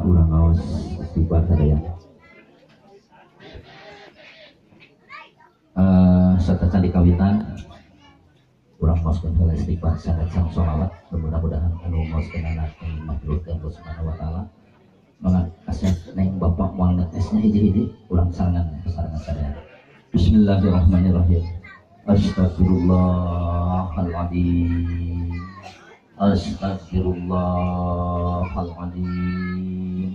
Urang ngaos istighfar sadaya. Satacan di kawitan urang maoskeun heula istighfar sangat sang sholawat. Mudah-mudahan anu maoskeun anak makhluk Allah Subhanahu wa taala. Mangga kasep neng bapak moal ngetesnya hiji-hiji urang sarangan sarangan sadaya. Bismillahirrahmanirrahim. Astagfirullahaladzim. Astagfirullahaladzim.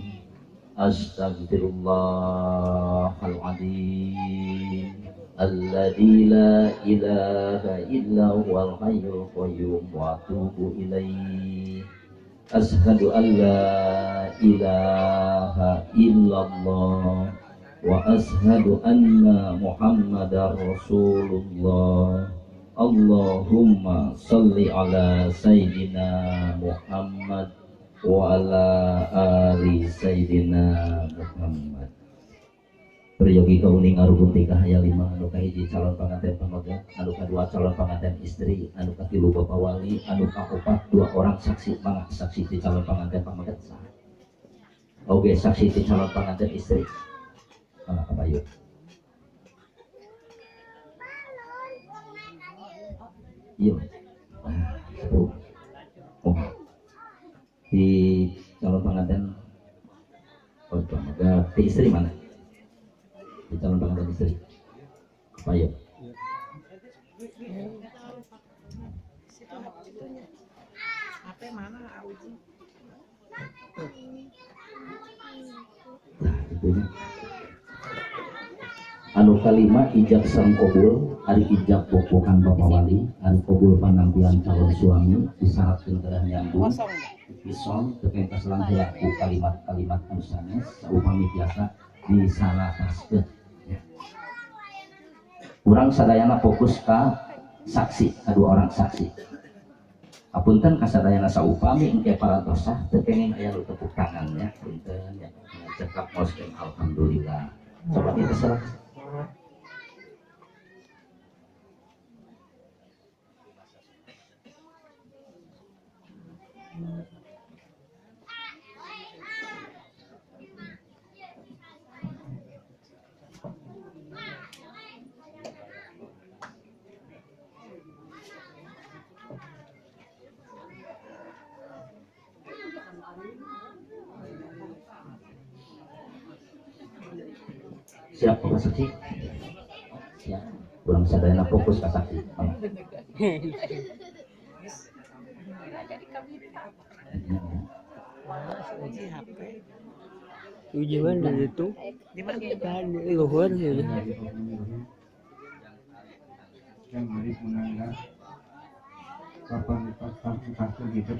Astagfirullahaladzim. Alladzi la ilaha illa huwal hayyul qayyum wa atubu ilaih. Ashhadu an la ilaha illallah wa ashhadu anna Muhammadar Rasulullah. Allahumma salli ala Sayyidina Muhammad wa ala ali Sayyidina Muhammad. Priyogi kauning arugun tingkah aya lima, anu kahiji calon panganten pamegat, anu kadua calon panganten istri, anu katilu bapak wali, anu kaopat dua orang saksi, mangga saksi ti calon panganten pamegat sah. Oke, saksi ti calon panganten istri. Mangga kapayu. Iya. Nah, oh. Di calon pengantin, oh, pamegat ti istri mana? Di calon pengantin istri. Apa ya? Nah, itunya. Anu kalima ijab sareng kobul, ari ijab popokan bapak wali, ari kobul panampian calon suami disyaratkeun kedah nyambung. Ison teu kaselang heula ku kalimat-kalimat anu sanes saupami biasa disalahkeun. Urang sadayana fokus ka saksi, ka dua orang saksi. Apunten ka sadayana saupami engke parantos sah teu kenging aya nu tepuk tangannya, punten ya. Cekap maoskeun alhamdulillah. Coba kita serah. Siap Bapak saksi? Siap. Kurang sadayana fokus ka saksi. Tujuan dari itu kan luhur gitu. Yang Arif Munandar, kapan kasih hidup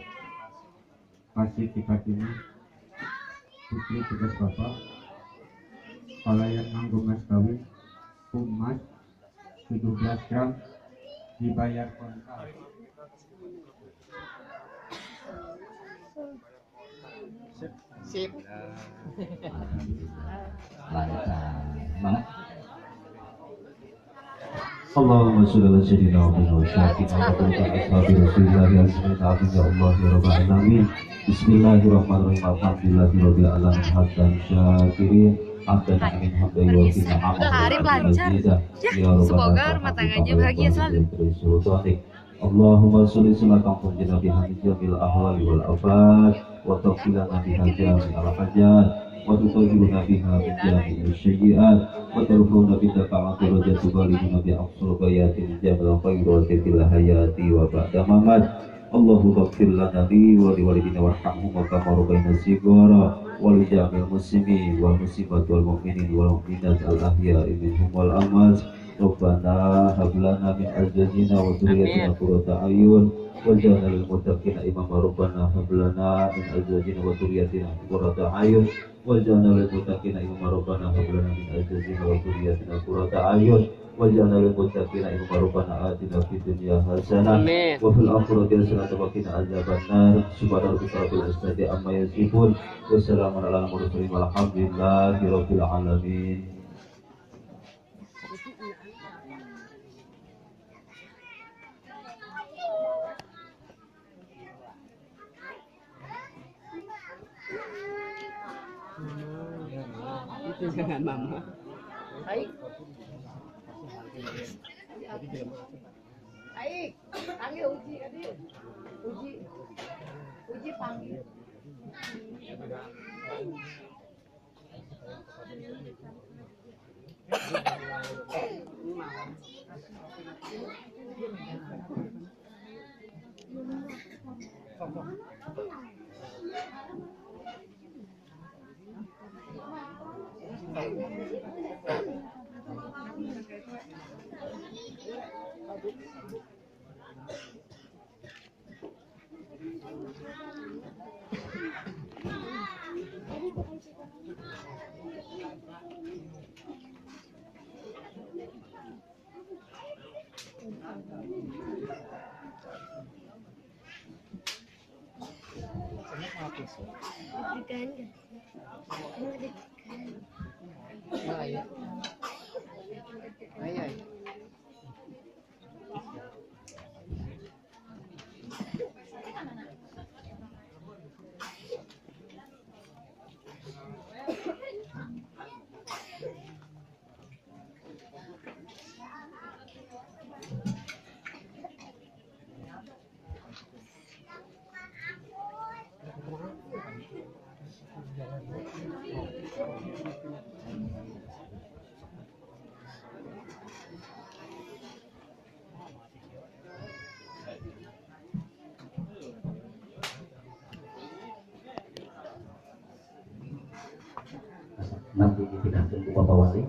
pasti tiba ini putri tugas bapak palayan nganggo mas kawin emas 17 gram dibayar kontan. Sip. Lancar. Mana? Allahumma sholli ala sayyidina Muhammad wa ala alihi wa sahbihi ya Allah ya rabbal alamin. Bismillahirrahmanirrahim. Alhamdulillahirabbil alamin hatta syakirin. Arif lancar. Ya, semoga rumah tangganya bahagia selalu. Allahumma sholli salatan tunjina biha min jamil ahwali wal afat wa taqilana biha jami'al hajat wa tutahhiruna biha min jami'is sayyi'at wa tarfa'una biha darajat tuballighuna bi aqsal ghayatin jamil khairati fil hayati wa ba'da mamat. Allahumma ighfir lana wa liwalidina warhamhum kama rabbayana shighara wa li jami'il muslimin wal muslimat wal mu'minin wal mu'minat al ahya'i minhum wal amwat. Rabbana hab lana min azwajina wa dhurriyyatina qurrata a'yun waj'alna lil muttaqina imama. Rabbana hab lana min azwajina wa dhurriyyatina qurrata a'yun waj'alna lil muttaqina imama. Rabbana hab lana min azwajina wa dhurriyyatina qurrata a'yun waj'alna lil muttaqina imama. Rabbana atina fid dunya hasanah wa fil akhirati hasanah wa qina adzabannar. Subhana rabbika rabbil izzati amma yasifun wa salamun alal mursalin walhamdulillahi rabbil alamin. Jangan mama. Aik. Aik, panggil Uji tadi. Uji. Uji panggil. Nanti dipindahkan ke Bapak Wali.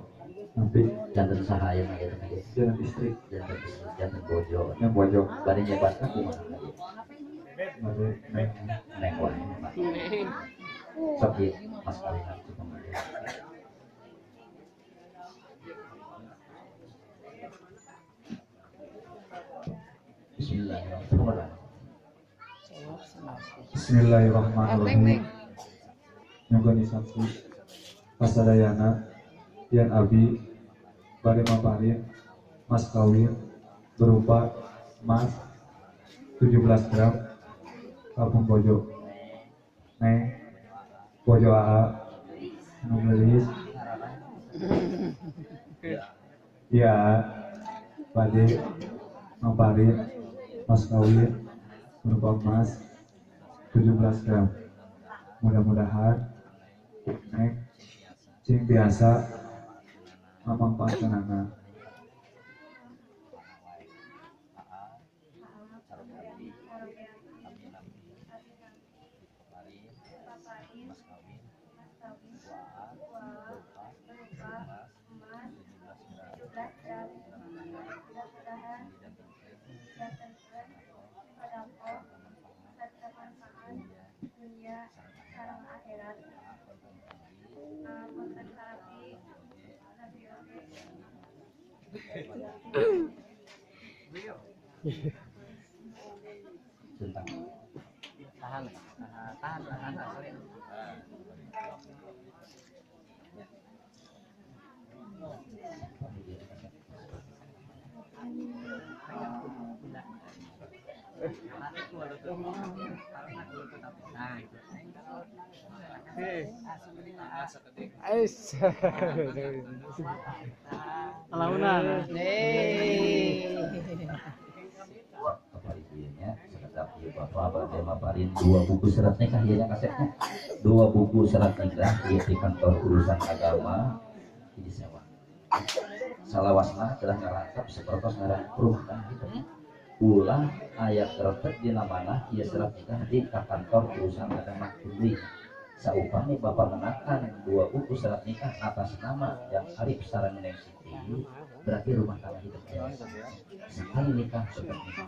Nanti jantan sahaya aya teh jantan istri, jantan istri, jantan bojo. Yang bojo. Bade nyebatna kumaha? Bade neng. Neng wae. Sok ieu mas kawin Bismillahirrahmanirrahim. Bismillahirrahmanirrahim. Nyugun saksi pasadayana yan abi bade maparin mas kawin berupa emas 17 gram kampung bojo neng bojo aa nu geulis ya bade maparin mas kawin berupa emas 17 gram mudah-mudahan neng cing biasa mamangpaatkeunana. Tahan, tahan, tahan, tahan. Launan. Bapak bapak dua buku surat nikah ieu nya kasetnya. Dua buku surat nikah ieu di kantor urusan agama di sewa. Salawasna telah ngarangkap sapertos ngaran rumah tangga kitu. Ulah aya kretek dina manah ieu surat nikah di kantor urusan agama tuluy. Saupami bapak menakan dua buku surat nikah atas nama yang Arif sareng Neng Siti, berarti rumah tangga itu beres. Sekali nikah tetap nikah.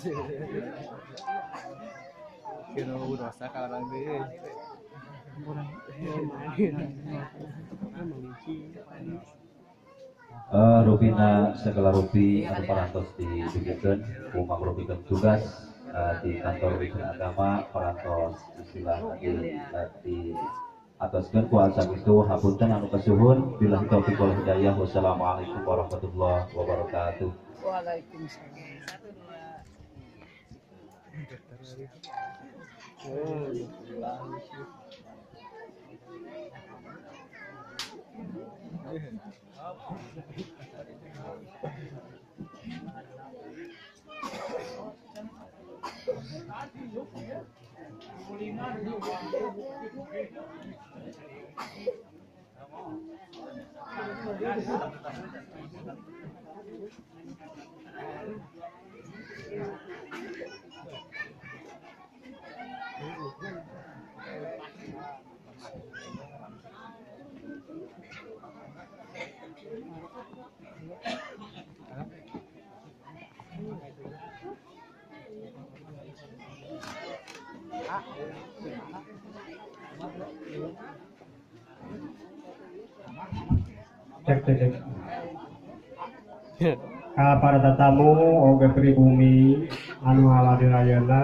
Rupina segala rupi anu parantos didugikeun ku mangrupikeun tugas di kantor urusan agama parantos istilah di ataskeun ku asam itu hapunten anu kasuhun billahi taufiq wal hidayah wassalamualaikum warahmatullahi wabarakatuh. Waalaikumsalam. Cek cek cek. Ka para tatamu oge pribumi anu haladirayeuna